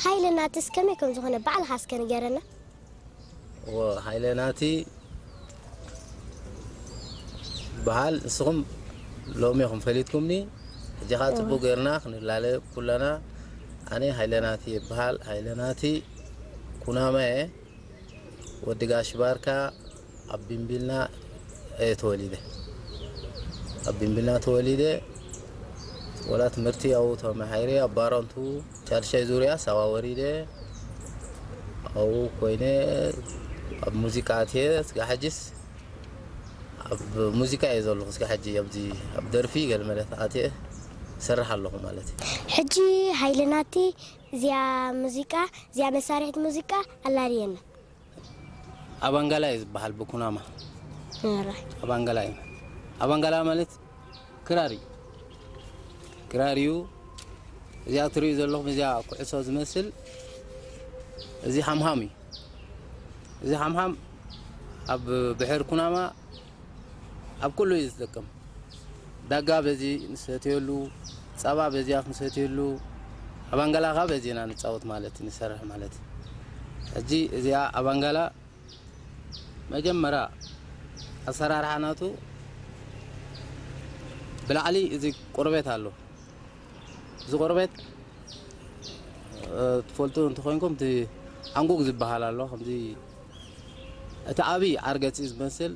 ሃይለ ናትስ ከመይ ከም ዝኾነ ባዕልኻ እስከ ንገረና። ወ ሃይለ ናቲ በሃል ንስኹም ሎሚ ኢኹም ፈሊጥኩምኒ። ሕጂ ኸዓ ጽቡቕ ጌርና ክንላለየ ኩለና። ኣነ ሃይለ ናቲ ይበሃል። ሃይለ ናቲ ኩናማ እየ። ወዲ ጋሽ ባርካ ኣብ ቢምቢልና እየ ተወሊደ። ኣብ ቢምቢልና ተወሊደ። ወላ ትምህርቲ ኣብኡ ተመሃይረ፣ ኣብ ባረንቱ ቻድሻይ ዙርያ ሳዋ ወሪደ። ኣብኡ ኮይነ ኣብ ሙዚቃ ኣትየ። ስጋ ሕጅስ ኣብ ሙዚቃ እየ ዘለኹ። ስጋ ሕጂ ኣብዚ ኣብ ደርፊ ገለ መለ ኣትየ እሰርሕ ኣለኹ ማለት እዩ። ሕጂ ሃይለ ናቲ እዚኣ ሙዚቃ፣ እዚኣ መሳርሒት ሙዚቃ ኣላልየና። ኣባንጋላ እዩ ዝበሃል ብኩናማ። ምራይ ኣባንጋላ እዩ። ኣባንጋላ ማለት ክራር እዩ። ክራር እዩ። እዚኣ ትርእዩ ዘለኹም እዚኣ ኩዕሶ ዝመስል፣ እዚ ሓምሃም እዩ። እዚ ሓምሃም ኣብ ብሕር ኩናማ ኣብ ኩሉ እዩ ዝጠቅም። ዳጋ በዚ ንሰትየሉ፣ ጸባ በዚኣ ክንሰትየሉ፣ ኣባንጋላ ኸዓ በዚ ኢና ንጻወት ማለት እዩ፣ ንሰርሕ ማለት እዩ። ሕጂ እዚኣ ኣባንጋላ መጀመርያ ኣሰራርሓ ናቱ ብላዕሊ እዚ ቆርበት ኣሎ። እዚ ቆርበት እ፣ ትፈልጡ እንተኾይንኩም እቲ ዓንጉግ ዝበሃል ኣሎ። ከምዚ እቲ ዓብዪ ዓርገፂ ዝመስል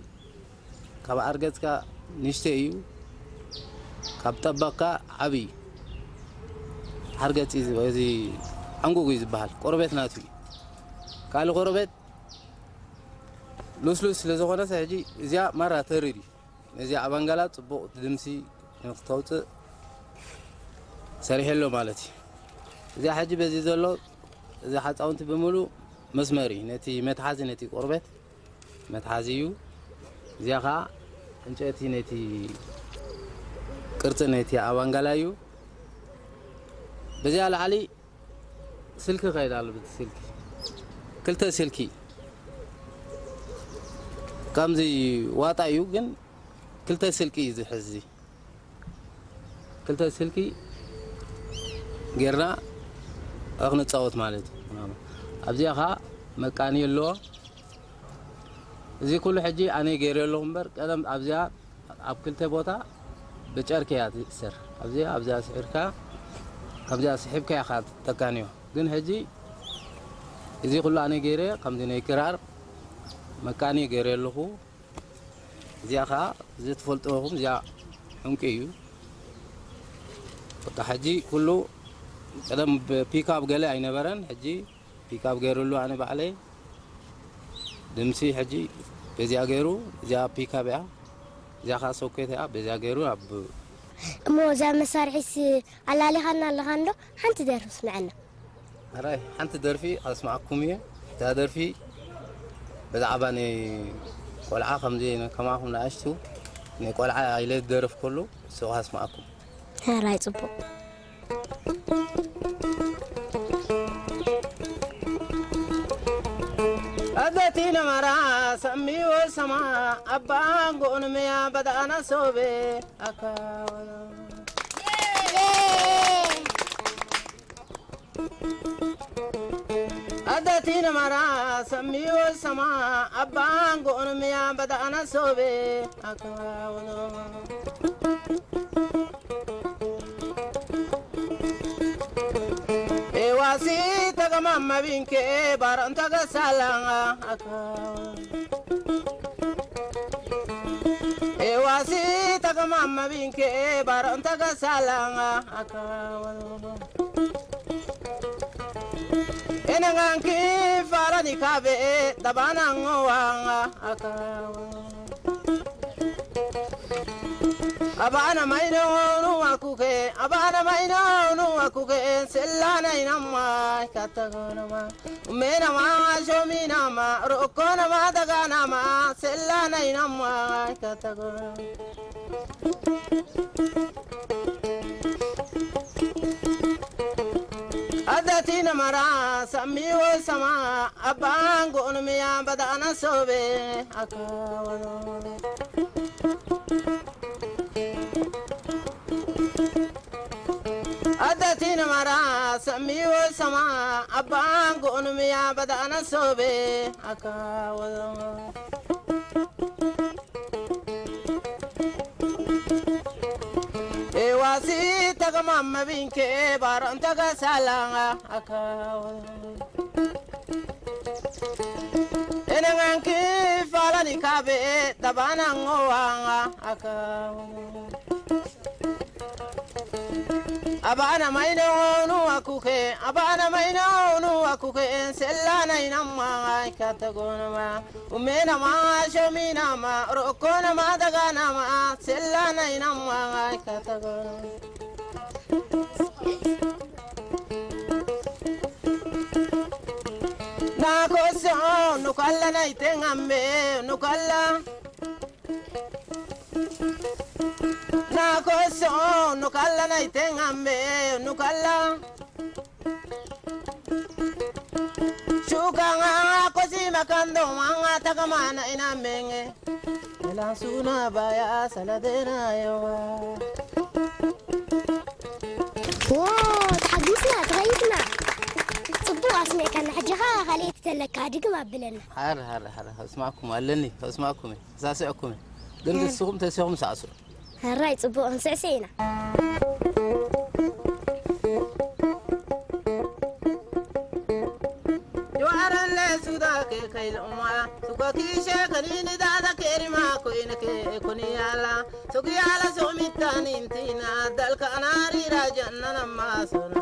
ካብ ዓርገፅካ ንሽተይ እዩ፣ ካብ ጠበቕካ ዓብዪ ዓርገፂ እዚ ዓንጉግ እዩ ዝበሃል። ቆርበት ናቱ እዩ። ካልእ ቆርበት ልስሉስ ስለ ዝኾነስ ሕጂ እዚኣ ማራ ተሪር እዩ። ነዚኣ ኣባንጋላ ጽቡቕ ድምሲ ንክተውጽእ ሰሪሐ ኣሎ ማለት እዩ። እዚኣ ሕጂ በዚ ዘሎ እዚ ሓጻውንቲ ብምሉ መስመር እዩ። ነቲ መትሓዚ ነቲ ቆርበት መትሓዚ እዩ። እዚኣ ኸዓ ዕንጨቲ ነቲ ቅርጺ ነቲ ኣባንጋላ እዩ። በዚኣ ላዕሊ ስልኪ ከይድ ኣሎ። ብቲ ስልኪ ክልተ ስልኪ ከምዚ ዋጣ እዩ፣ ግን ክልተ ስልኪ እዩ ዝሕዝ። እዚ ክልተ ስልኪ ጌርና ክንጻወት ማለት እዩ። ኣብዚኣ ኸዓ መቃኒ ኣለዎ። እዚ ኩሉ ሕጂ ኣነ ገይረ ኣለኹ እምበር ቀደም ኣብዚኣ ኣብ ክልተ ቦታ ብጨርቂ እያ ትእሰር። ኣብዚኣ ኣብዚኣ ስዒርካ ካብዚኣ ስሒብካ ኢኻ ተቃንዮ። ግን ሕጂ እዚ ኩሉ ኣነ ገይረ ከምዚ ናይ ክራር መቃኒ ገይረ ኣለኹ። እዚኣ ኸዓ እዚ ትፈልጥዎ ኢኹም፣ እዚኣ ዕንቂ እዩ። በቃ ሕጂ ኩሉ ቀደም ፒካፕ ገለ ኣይነበረን፣ ሕጂ ፒካፕ ገይሩሉ ኣነ ባዕለይ ድምሲ ሕጂ በዚኣ ገይሩ፣ እዚኣ ፒካፕ እያ፣ እዚኣ ኸዓ ሶኬት እያ፣ በዚኣ ገይሩ ኣብ እሞ እዛ መሳርሒስ ኣላሊኻና ኣለኻ እንዶ ሓንቲ ደርፊ ስምዐና። ሕራይ ሓንቲ ደርፊ ኣስማዓኩም እየ። እዛ ደርፊ ብዛዕባ ናይ ቆልዓ ከምዚ ከማኹም ንኣሽቱ ናይ ቆልዓ ኢለ ዝደረፍኩሉ እሱ ኣስማዓኩም። ሕራይ ጽቡቕ። ኣደቲ ነማራ ሰሚዎ ሰማ ኣባንጎን መያ በዳና ሶቤ ኣካወሎ ኣደቲ ነማራ ሰሚዎ ሰማ ኣባንጎን መያ በዳና ሶቤ ኣካወሎ ኤዋሲ ተገማማ ቢንኬ ባሮን ተገሳላ ኤዋሲ ተገማማ ቢንኬ ባሮን ተገሳላ ኤነጋንኪ ፋራኒ ካቤ ደባናንጎዋ ኣባና ማይኖኑ ኣኩኬ ኣባና ማይኖኑ ኣኩኬ ስላናይናማ ካተጎነማ ሜናማ ሾሚናማ ሮኮናማ ደጋናማ ስላናይናማ ካተጎነማ ኣዳቲ ነማራ ሳሚ ወሰማ ኣባን ጎንምያ በዳና ሶቤ ኣካወሎ Tati namara samiwo sama abang gonum ya badana sobe akawo. Ewasi taga mamma binke baron taga salanga akawo. Enanganki falani kabe tabana ngowanga akawo. Abana maina onu akuke, abana maina onu akuke, sella na inama ay katagonama, umena ma shomina ma rokona ma dagana ma sella na inama ay katagonama. Na koso nukalla na itengambe nukalla. Na koso nukalla na itengambe nukalla. Shukanga kosi makando manga takamana inamenge. Ela suna baya saladena yowa. ዎ ተሓጊስና ተኸይፍና። ጽቡቕ ኣስሚዕካና። ሕጂ ኸኣ ካልኣይቲ ተለካ ድግም ኣብለና። ሓር ሓር ሓር ከስማዕኩም ኣለኒ ከስማዕኩም እየ ከሳስዐኩም እየ ግን ንስኹም ተሲኹም ሳዕስዑ። ሕራይ ጽቡቕ ክንስዕስዕ ኢና። Yuarale suda ke kailoma suka kishe kanini dada kerima koine ke kuni ala suki ala somitanin tina dalka anari rajanna namasona.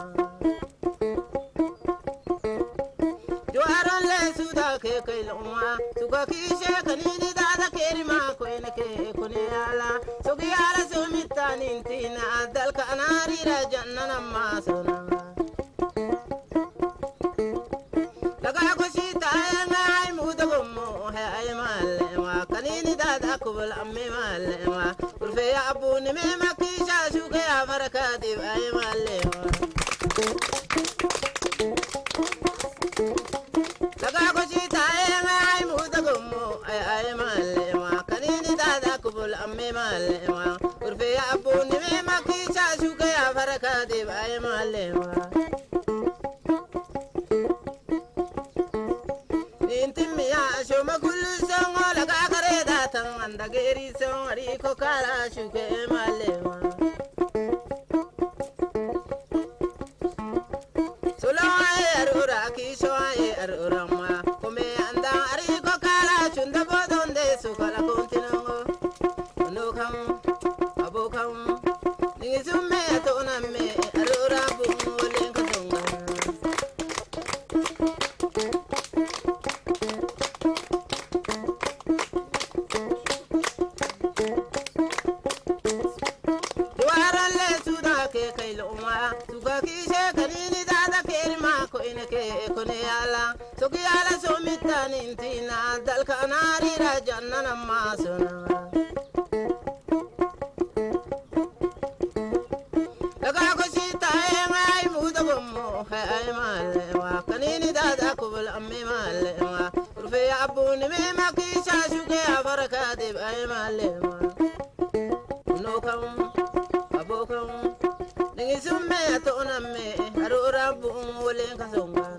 Yuarale suda ke kailoma suka kishe kanini dada kerima koine ke kuni ala suki ala somitanin tina dalka anari rajanna namasona. Laga koshi taye ngai muda gomo he ay male ma kanini dada kubul amme male ma urfe ya abu ni me ma kisha shuke ya maraka di ay male ma. Laga koshi taye ngai muda gomo ay ay male ma kanini dada kubul amme male ma urfe ya abu ni me ma kisha shuke ya maraka di ay male ma. Nintimmiya shoma kullu songo laga kare datan anda geri songo riko kara shuke malewa. Solo aye arura kisho aye arura ma kome anda ariko kara chunda bodonde sukala kontinongo. Onokam, abokam, ningizume atoname arora bung olenga songa. Duarale suda ke kailoma suga kishe kanini dada kerima ko inake kone ala. Soki ala somitan intina dalka anari rajanna namasona. Daga ko sita e ngai muda gomo he ay male wa kanini dada kubul amme male wa urfe ya abu ni me ma kisha shuke abaraka de ay male wa. Unokam, abokam, ningi summe ato onamme, aro rabu wolen kasongana.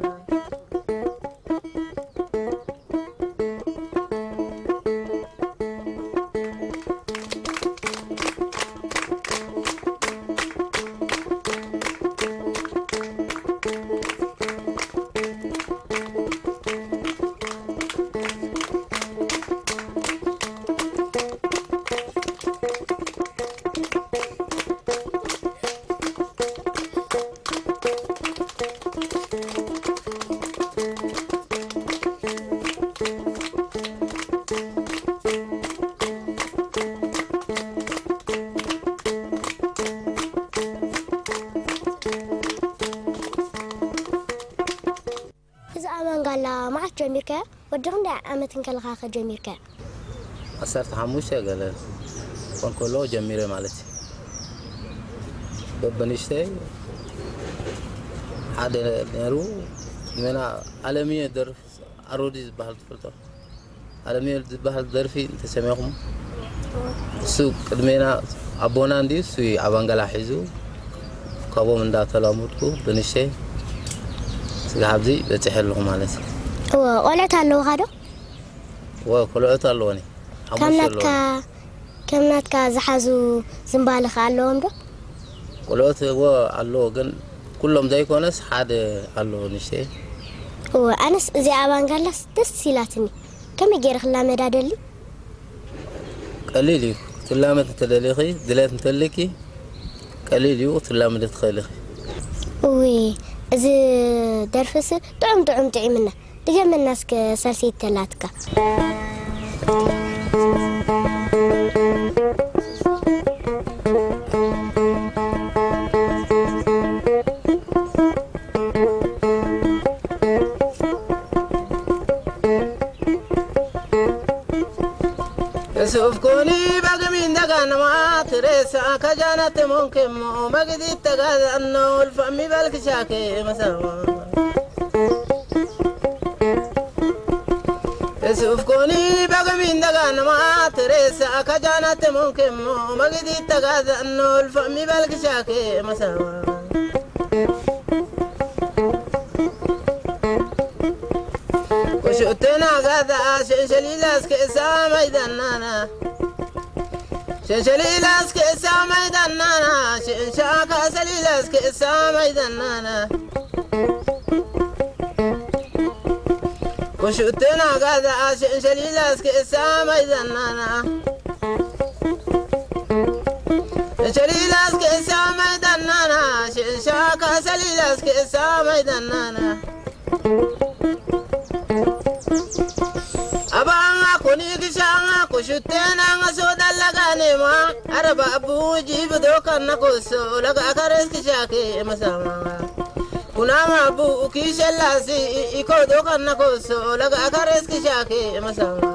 እዚ ኣባንጋላ መዓስ ጀሚርከ? ወዲ ክንደይ ዓመት እንከለኻ ከ ጀሚርከ? ዓሰርተ ሓሙሽተ ገለ ኮን ከሎ ጀሚረ ማለት እዩ። በብንእሽተይ ሓደ ነሩ መና ኣለምየ ደርፍ ኣሮዲ ዝበሃል ትፈልጦ? ኣለምየ ዝበሃል ደርፊ እንተሰሚዕኹም እሱ ቅድሜና ኣቦና እንዲ እሱ ኣባንጋላ ሒዙ ኣብኦም እንዳተላመድኩ ብንሸይ ስጋ ኣብዚ በፂሐ ኣለኹ ማለት እዩ። እወ፣ ቆልዑት ኣለውኻ ዶ? እወ፣ ቆልዑት ኣለወኒ። ከም ሓሙሽተ ናትካ ኣለወኒ። ከም ናትካ ዝሓዙ ዝምባለኻ ኣለዎም ዶ? ቆልዑት እወ ኣለዎ፣ ግን ኩሎም ዘይኮነስ ሓደ ኣለዎ ንሸይ። እወ፣ ኣነስ እዚኣ ባንጋላስ ደስ ኢላትኒ። ከመይ ገይረ ክላመዳ ደሊ? ቀሊል እዩ። ክትላመድ እንተደሊኺ፣ ድሌት እንተልኪ፣ ቀሊል እዩ። ክትላመድ ትኽእል ኢኺ። እውይ፣ እዚ ደርፍስ ጥዑም ጥዑም ጥዒምና። ድገመና እስከ ሳልሰይቲ ተላትካ። የሱፍ ኮኒ በግሚን ደጋነማ ትሬሳ ከጃነት ሞንኬሞ መግዲት ተጋዘኖ ልፈሚ በልክሻኬ መሰማ የሱፍ ኮኒ በግሚን ደጋነማ ትሬሳ ከጃነት ሞንኬሞ መግዲት ተጋዘኖ ልፈሚ በልክሻኬ መሰማ ቁሽቴና ጋዛ ሸንሸሊላስ ክእሳ ማይዳናና ሸንሸሊላስ ክእሳ ማይዳናና ሸንሻካ ሰሊላስ ክእሳ ማይዳናና ቁሽቴና ጋዛ ሸንሸሊላስ ክእሳ ማይዳናና ሸንሸሊላስ ክእሳ ማይዳናና ሸንሻካ ሰሊላስ ክእሳ ማይዳናና Abanga kuni kishanga kushutena nga soda lagane ma araba abuji budo kanna koso laga akares kishake masama kunama bu kishelasi iko do kanna koso laga akares kishake masama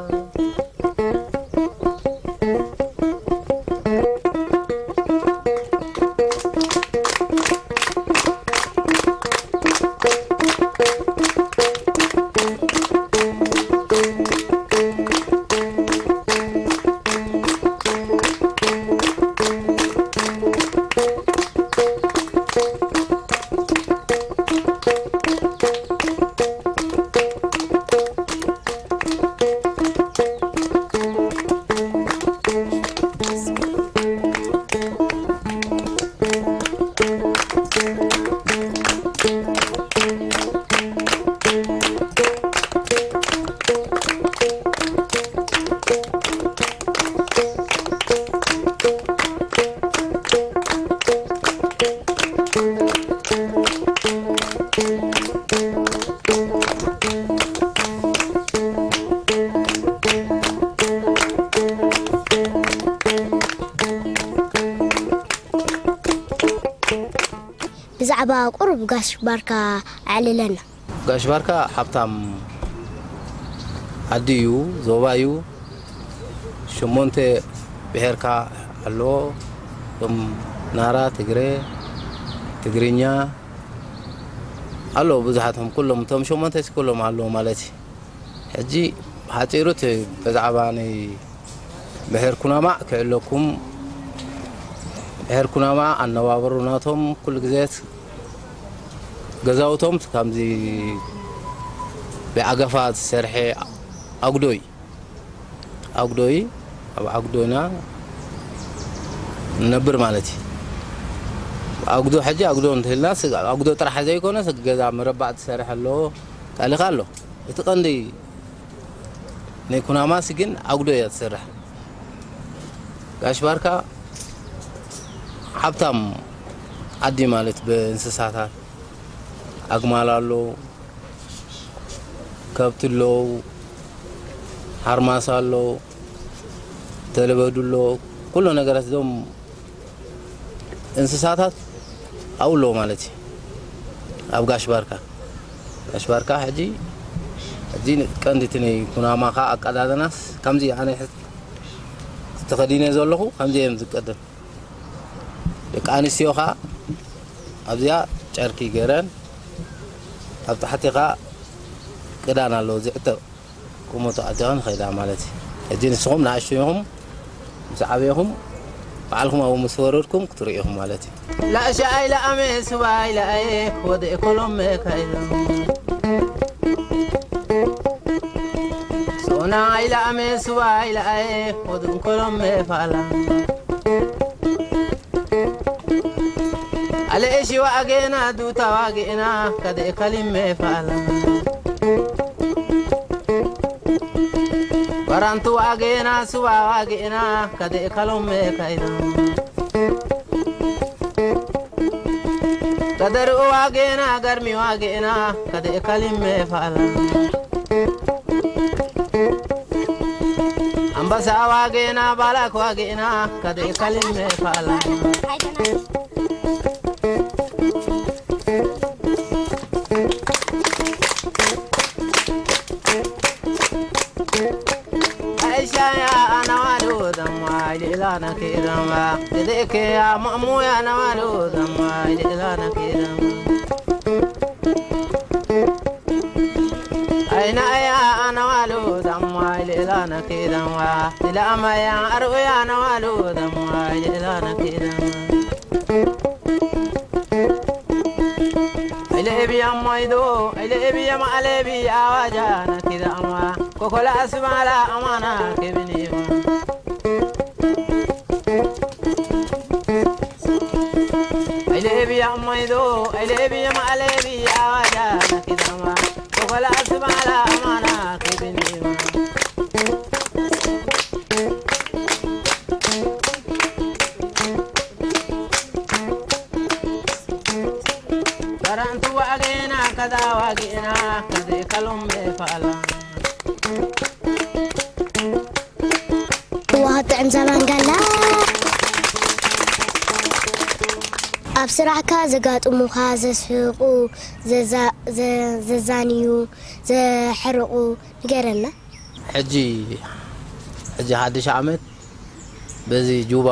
ብዛዕባ ቁሩብ ጋሽ ባርካ ኣዕልለና። ጋሽ ባርካ ሓብታም ዓዲ እዩ፣ ዞባ እዩ። ሸሞንተ ብሄርካ ኣለዎ። እቶም ናራ፣ ትግረ፣ ትግርኛ ኣለዉ ብዙሓቶም። ኩሎም እቶም ሸሞንተ ኩሎም ኣለዉ ማለት እዩ። ሕጂ ሓፂሩ እቲ ብዛዕባ ናይ ብሄር ኩናማ ክዕለኩም። ብሄር ኩናማ ኣነባብሩ ናቶም ኩሉ ግዜ ገዛውቶም ከምዚ ብኣገፋ ዝሰርሐ ኣጉዶ እዩ። ኣጉዶ እዩ። ኣብ ኣጉዶ ኢና ንነብር ማለት እዩ። ኣጉዶ ሕጂ ኣጉዶ እንተልና ኣጉዶ ጥራሕ ዘይኮነ ገዛ መረባዕ ትሰርሕ ኣለዎ። ካልእ ኣሎ። እቲ ቀንዲ ናይ ኩናማሲ ግን ኣጉዶ እያ ትሰርሕ። ጋሽ ባርካ ሓብታም ዓዲ ማለት ብእንስሳታት ኣግማል ኣሎ፣ ከብቲ ኣለዉ፣ ሓርማስ ኣሎ፣ ተለበዱ ኣሎ፣ ኩሉ ነገራት እዞም እንስሳታት ኣብኡ ኣለዉ ማለት እዩ። ኣብ ጋሽ ባርካ፣ ጋሽ ባርካ ሕጂ፣ ሕጂ ቀንዲ እቲ ናይ ኩናማኻ ኣቀዳድናስ ከምዚ ኣነ ሕት-፣ ተኸዲነ ዘለኹ ከምዚ እዮም ዝቀደም። ደቂ ኣንስትዮ ኸኣ ኣብዚኣ ጨርቂ ገይረን፣ ኣብ ታሕቲ ኸኣ ክዳን ኣለዎ ዝዕጠቕ። ቁመቱ ኣቲኻ ንኸይዳ ማለት እዩ። ሕጂ ንስኹም ንኣሽቱ ኢኹም፣ ምስ ዓበኹም ባዕልኹም ኣብኡ ምስ ወረድኩም ክትርእዩ ኢኹም ማለት እዩ። ላእሻኣይ ለኣመ ሱባይ ለኣየ ወደ ኮሎም መካይሎም ሶናይ ለኣመ ሱባይ ለኣየ ወደ ኮሎም መፋላ ኣለ እሺ ዋገና ዱታ ዋገና ከደ ከሊም መፋላ ባራንቱ ዋገና ሱባ ዋገና ከደ ከሎም መካይሎም ከደርኡ ዋጌና ገርሚ ዋጌና ከደ ከሊም መፋላ ኣምባሳ ዋጌና ባላክ ዋጌና ከደ ከሊም መፋላ Aisha ya ana wado dan wali lana ke dan wa. Dede ke ya mamu ya na wado dan wali lana ke dan wa. Aina ya ana wado dan wali lana ke dan wa. Ila ama ya aru ya na wado dan wali lana ke dan wa. Ailebi amaido, ailebi ama alebi awaja na kida ama. Kokola asmala amana kebini. Ailebi amaido, ailebi ama alebi awaja na kida ama. Kokola asmala amana kebini. Barantu wagena kada wagena kade kalombe fala. እዋ ጥዕም ዘባን ጋላ። ኣብ ስራሕካ ዘጋጥሙኻ ዘስሕቑ፣ ዘዛ- ዘ- ዘዛንዩ፣ ዘሕርቑ ንገረና። ሕጂ ሕጂ ሓድሽ ዓመት በዚ ጁባ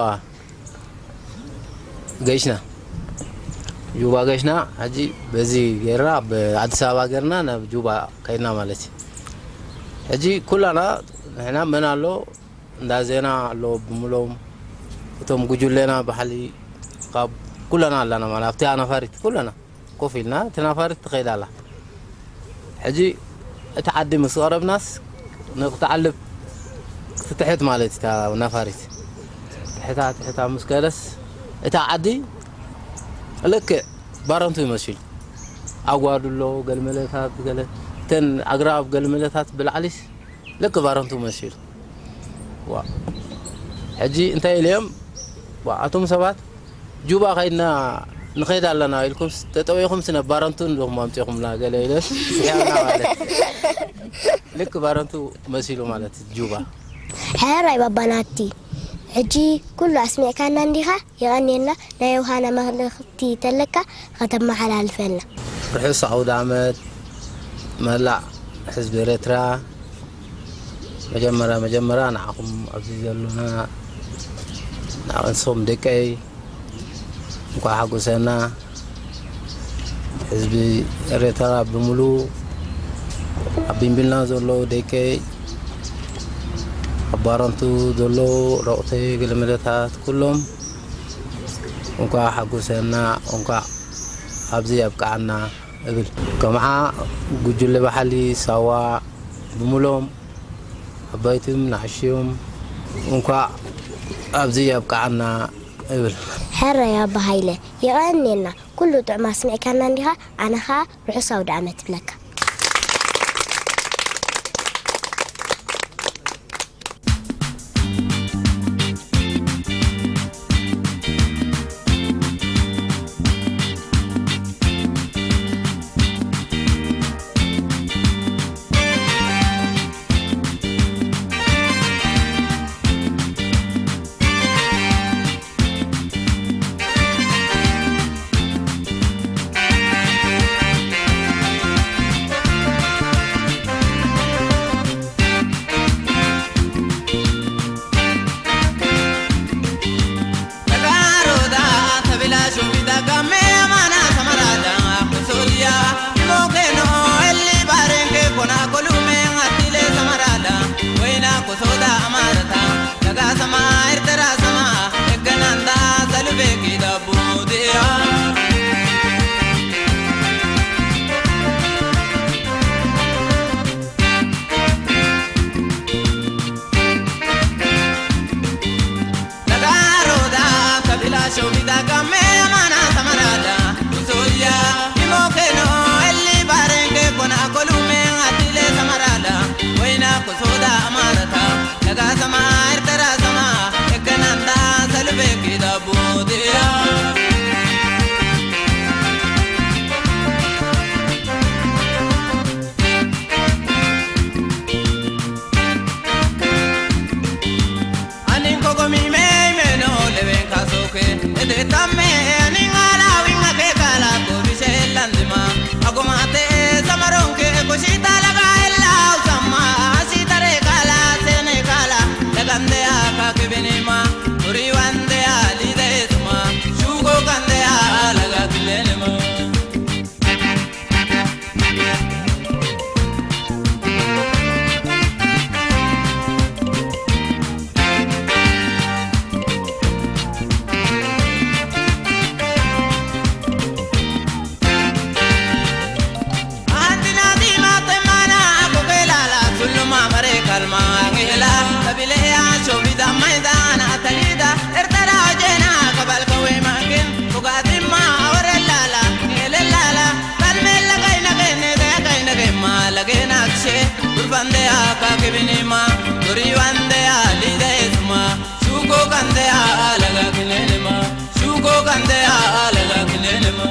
ገሽና ጁባ ገሽና ሕጂ በዚ ገይርና ብኣዲስ ኣበባ ገይርና ናብ ጁባ ከይድና ማለት እዩ። ሕጂ ኩላና ንሕና መን ኣሎ እንዳ ዜና ኣሎ ብምሎም እቶም ጉጅሌና ባሕሊ ካብ ኩለና ኣለና ማለት ኣብቲ ኣናፋሪት ኩለና ኮፍ ኢልና እቲ ናፋሪት ትኸይድ ኣላ። ሕጂ እቲ ዓዲ ምስ ቀረብናስ ንክትዓልብ ክትትሕት ማለት እታ ናፋሪት ትሕታ ትሕታ ምስ ከደስ እታ ዓዲ ልክዕ ባረንቱ ይመሲሉ ኣጓዱ ኣሎ ገልመለታት ገለ እተን ኣግራብ ገልመለታት ብላዕሊስ ልክ ባረንቱ መሲሉ ዋ ሕጂ እንታይ ኢለዮም ዋ ኣቶም ሰባት ጁባ ከይድና ንኸይድ ኣለና ኢልኩም ተጠዊኹም ስነ ባረንቱ እንደኹም ኣምፂኹምና ገለ ኢለ ስሕያና ማለት ልክ ባረንቱ መሲሉ ማለት ጁባ ሕራይ ባባናቲ ሕጂ ኩሉ ኣስሚዕካና እንዲኻ የቐንየልና ናይ የውሃና መልእኽቲ ተለካ ከተመሓላልፈልና። ርሑስ ኣውደ ዓመት መላእ ህዝቢ ኤረትራ። መጀመርያ መጀመርያ ንዓኹም ኣብዚ ዘሎና ንስኹም ደቀይ እንኳዕ ሓጎሰና። ህዝቢ ኤረትራ ብምሉእ ኣብ ቢንቢልና ዘሎ ደቀይ ኣብ ባረንቱ ዘሎ ረቑተይ ገለመለታት ኩሎም እንኳዕ ሓጎሰና እንኳዕ ኣብዚ ኣብቅዓና እብል። ከምዓ ጉጅለ ባሕሊ ሳዋ ብምሎም ዓባይትም ንኣሽዮም እንኳዕ ኣብዚ ኣብቅዓና እብል። ሕራይ ኣባ ሃይለ የቐንየልና ኩሉ ጥዑም ኣስሚዕካና እንዲኻ ኣነ ኸኣ ርሑስ ኣውደኣመት እብለካ። Gamme amana samarada, usoya, imokeno, elli barenge kona kolume atile samarada, wayna kusoda amarata, laga sama, ertara sama, ekkananda, salve kida budia. Anin kogo mi me me no le ven kasoke. Ede tamme anin ala winga ke kala ko bise landima. Agomate samaronke ko sita laga ella usama. Sita re kala sene kala lagande aka ke benima. Uri wande ali de suma. Shugo kande alaga kilenema. Shuko kande a laga kinenema, shuko kande a laga kinenema.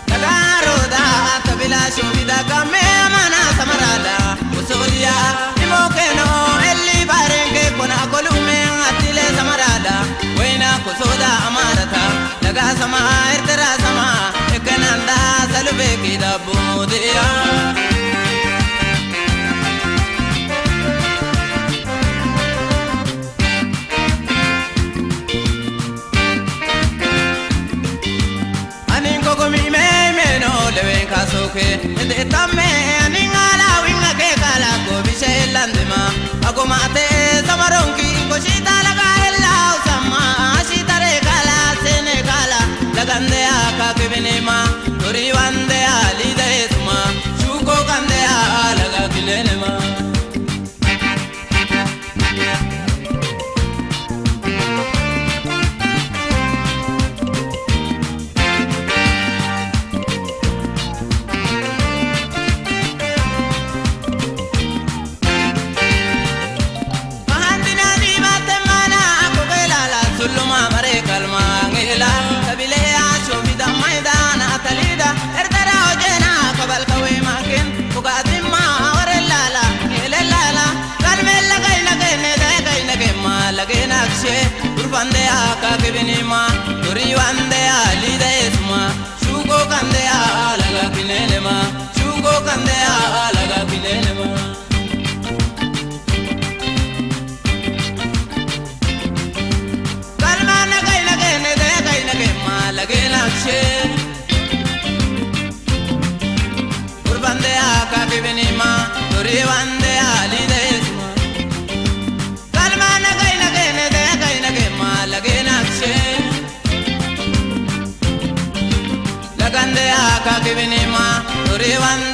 Tagaroda tabila shubida kame amana samarada usoya imokeno elli barenge kona kolume atile samarada wayna kusoda amarata laga sama ertara sama ekananda salube kida budia. Anin kogo mi me me no le ven kasoke. Ede tamme anin ala winga ke kala ko bise landima. Agomate samaronki ko sita laga ella usama. Sita re kala sene kala lagande aka ke benima. Tori wande ali de suma. Shuko kande a laga kilenema. Mahandina di batemana, kogelala, suluma mare kalma, ngela, kabile, aso, vida, maidana, talida, ertara, ojena, kabal, kawe, maken, ugadima, warelala, ngelelala, kalmela, kaina, kene, de, kaina, kema, lagena, kshe, urbande, aka, kebinima, turi, wande, ali, de, suma, shuko, kande, a, laga, kinenema, shuko, kande, a, laga, kinenema. Kalma nagai nage nede gai nage ma lage nakshe. Urbande aka kibini ma, dori wande ali de isma. Kalma nagai nage nede gai nage ma lage nakshe. Lagande aka kibini ma, dori wande